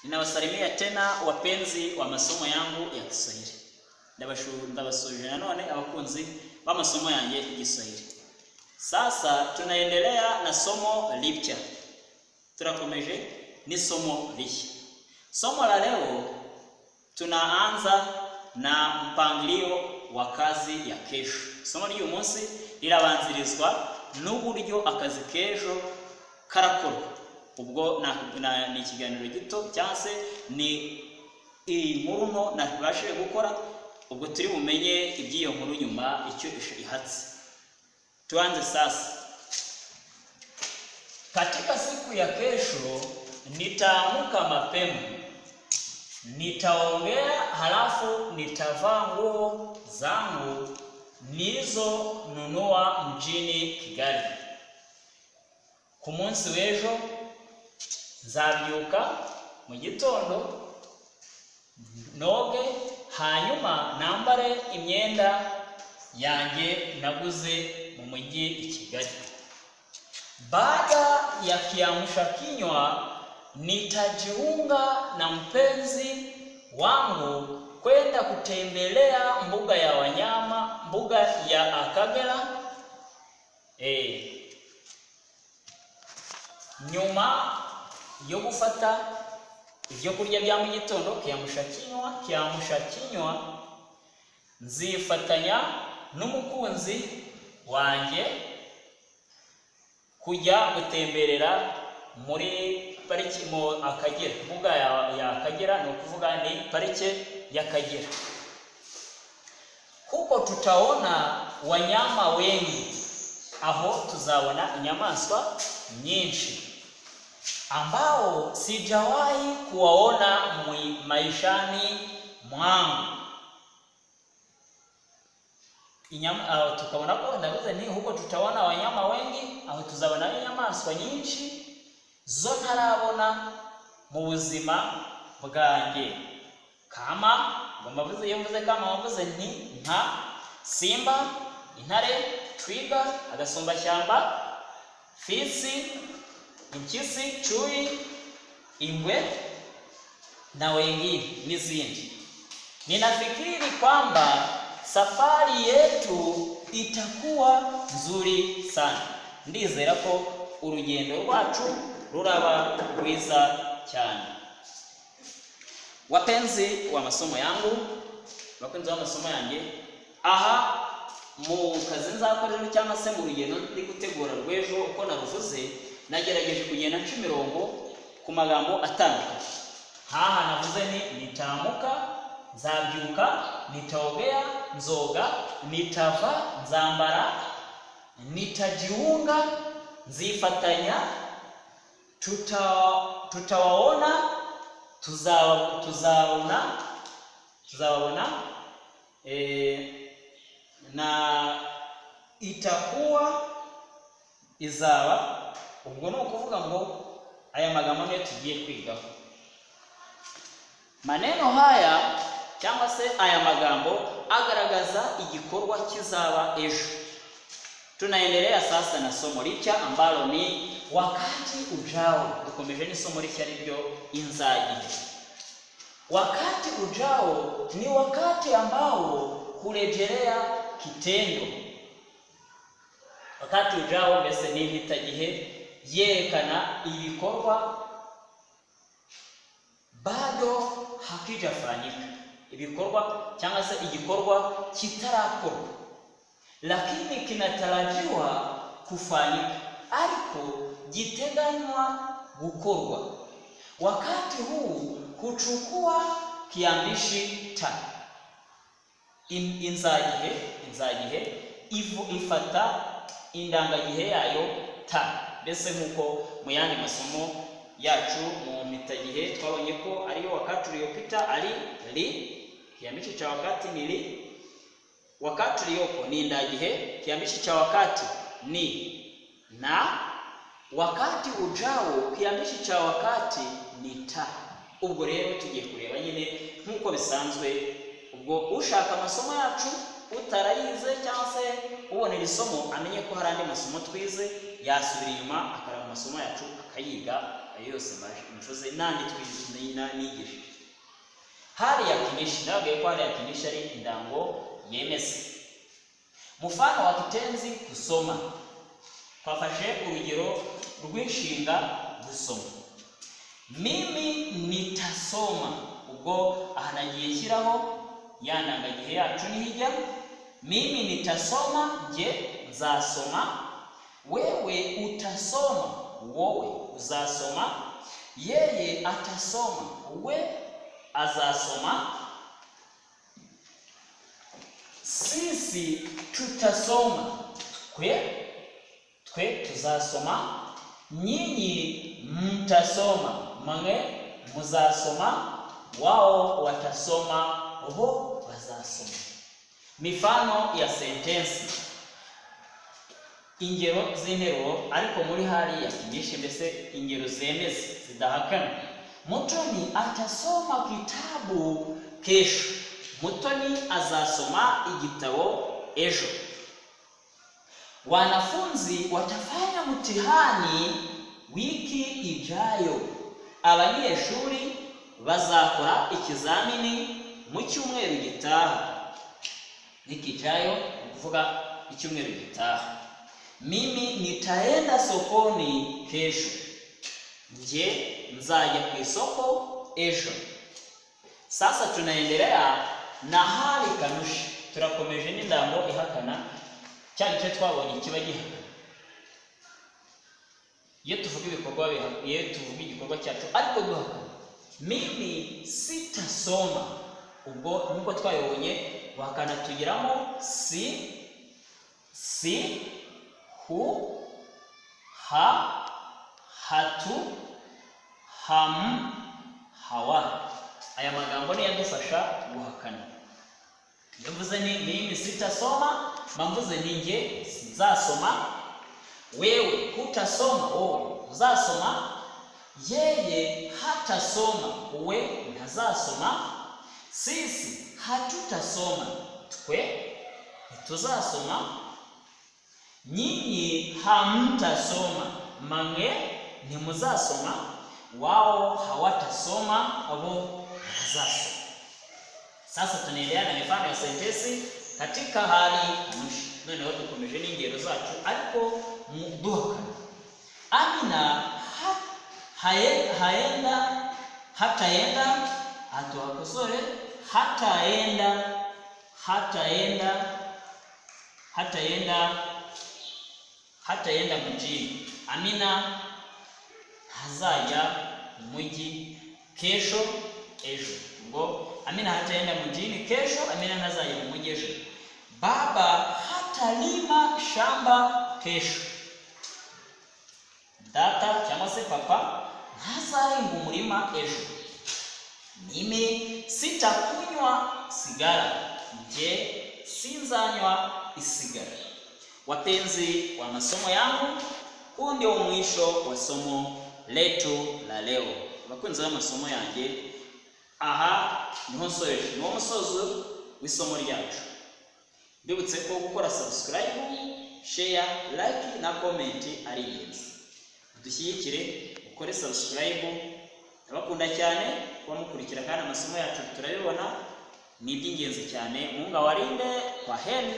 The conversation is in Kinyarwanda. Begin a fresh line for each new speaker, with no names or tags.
Ninawasalimia tena wapenzi wa masomo yangu ya Kiswahili. Ndabasuje nanone abakunzi b'amasomo yanjye y'Igiswahili. Sasa tunaendelea na somo lipya. Turakomeje ni somo lishya. Somo la leo tunaanza na mpangilio wa kazi ya kesho. Somo ry'uyu munsi rirabanzirizwa n'uburyo akazi k'ejo karakorwa. Ubwo ni ikiganiro gito cyangwa se ni inkuru nto nabashije gukora, ubwo turi bumenye iby'iyo nkuru nyuma icyo ihatse. Tuanze sasa. Katika siku ya kesho nitaamuka mapema, nitaongea, halafu nitavaa nguo zangu nilizonunua mjini Kigali. Ku munsi w'ejo nzabyuka mu gitondo noge, hanyuma nambare imyenda yanjye naguze mu mujyi i Kigali. Baada ya kiamsha kinywa nitajiunga na mpenzi wangu kwenda kutembelea mbuga ya wanyama, mbuga ya Akagera. Nyuma yo gufata ibyo kurya bya mu gitondo, kiamsha kinywa, nzifatanya n'umukunzi wanjye kujya gutemberera muri pariki mu Akagera, mbuga ya Akagera, ni ukuvuga ni parike y'Akagera. Huko tutaona wanyama wengi, aho tuzabona inyamaswa nyinshi ambao sijawahi kuwaona maishani mwangu. Tukabona ko ndavuze ni huko tutaona wanyama wengi, aho tuzabona inyamaswa nyinshi zo ntarabona mu buzima bwanjye. Kama ngo iyo mvuze kama mvuze ni nka simba, intare, twiga, agasumbashyamba, fisi, impyisi, chui, ingwe na wengine n'izindi. Ninafikiri kwamba safari yetu itakuwa nzuri sana. Ndizera ko urugendo rwacu ruraba rwiza cyane. Wapenzi wa masomo yangu, bakunzi wa masomo yanjye, aha mu kazi nzakora cyangwa se mu rugendo ndi gutegura rw'ejo uko naruvuze, nagerageje kugenda nca imirongo ku magambo atandukanye. Haha navuze ni nitamuka, nzabyuka, nitaogea, nzoga, nitava, nzambara, nitajiunga, nzifatanya, tutawaona, tuzabona, na itakuwa, izaba. Ubwo ni ukuvuga ngo aya magambo niyo tugiye kwigaho. Maneno haya cyangwa se aya magambo agaragaza igikorwa kizaba ejo. Tunaendelea sasa na somo lipya ambalo ni wakati ujao. Dukomeje ni somo lipya ryo inzagihe. Wakati ujao ni wakati ambao hurejelea kitendo. Wakati ujao mbese ni impitagihe yerekana ibikorwa bado hakijafanyika, ibikorwa cyangwa se igikorwa kitarakorwa lakini kinatarajiwa kufanyika, ariko giteganywa gukorwa. Wakati huu huchukua kiambishi ta. Inzagihe ifata indangagihe yayo ta. Mbese nkuko mu yandi masomo yacu mu mitagihe twabonye ko ariyo wakati uliopita ari li, kiambishi cha wakati ni li, wakati uliopo ni indagihe, kiambishi cha wakati ni na, wakati ujao kiambishi cha wakati ni ta. Ubwo rero tugiye kureba nyine nkuko bisanzwe, ubwo ushaka amasomo yacu utarayize cyangwa se ubonera isomo amenye ko hari andi masomo twize, yasubira inyuma akaraba amasomo yacu akayiga Ayo yose mvuze nandi nigishije. Hali yakinishi, nababwiye ko hali yakinishi ari indango yemeza. Mfano wa kitenzi kusoma. Twafashe urugero rw'inshinga gusoma. Mimi nitasoma. Ubwo aha nagiye nshyiraho ya ndangagihe yacu nihijya. Mimi nitasoma, nge nzasoma. Wewe utasoma, wowe uzasoma. Yeye atasoma, we azasoma. Sisi tutasoma, twe tuzasoma. Nyinyi mtasoma, mwe muzasoma. Wao watasoma, bo bazasoma. Mifano ya sentensi, ingero z'interuro ariko muri hali ya kinyinshi, mbese ingero zemeza zidahakana. Mutoni atasoma kitabu kesho. Mutoni azasoma igitabo ejo. Wanafunzi watafanya mtihani wiki ijayo. Abanyeshuri bazakora ikizamini mu cyumweru gitaha. Wiki ijayo kuvuga icyumweru gitaha. Mimi nitaenda sokoni kesho. Nje nzajya ku isoko ejo. Sasa tunaendelea na hali kanushi. Turakomeje n'indango ihakana cya gice twabonye kiba gihakana. Iyo tuvuga ibikorwa, iyo tuvuga igikorwa cyacu ariko duhakana. Mimi sitasoma. Ubwo nkuko twabibonye guhakana tugiramo si, si, hu, ha, hatu, ham, hawa. Aya magambo ni yadufasha guhakana. Iyo mvuze ni mimi sitasoma, mvuze ni nge sinzasoma. Wewe hutasoma, wowe uzasoma. Yeye hatasoma, we ntazasoma. Sisi hatutasoma, twe ntituzasoma. Nyinyi hamtasoma, mwe ntimuzasoma. Wao hawatasoma, abo bazasoma. Sasa tunaendelea na mifano ya sentensi katika hali kanushi. Noneho dukomeje n'ingero zacu ariko duhakana. Amina haenda, hataenda, hatuhakosore, hataenda, hataenda, hataenda, hataenda mjini. Amina hazajya mu mujyi kesho, ejo. Ubwo Amina hataenda mjini kesho, Amina ntazajya mu mujyi ejo. Baba hatalima shamba kesho. Data cyangwa se papa ntazahinga umurima ejo. Mimi sitakunywa sigara. Nje sinzanywa isigara. Wapenzi wa masomo yangu, huu ndio mwisho wa somo letu la leo. Abakunzi b'amasomo yanjye, aha niho nsoreje, niwo musozo w'isomo ryacu. Mbibutse ko gukora subscribe, share, like na comment ari ingenzi. Dushyigikire, ukore subscribe. Ndabakunda cyane kuba mukurikira kandi amasomo yacu turabibona ni iby'ingenzi cyane. Mungu awarinde. Kwa heri.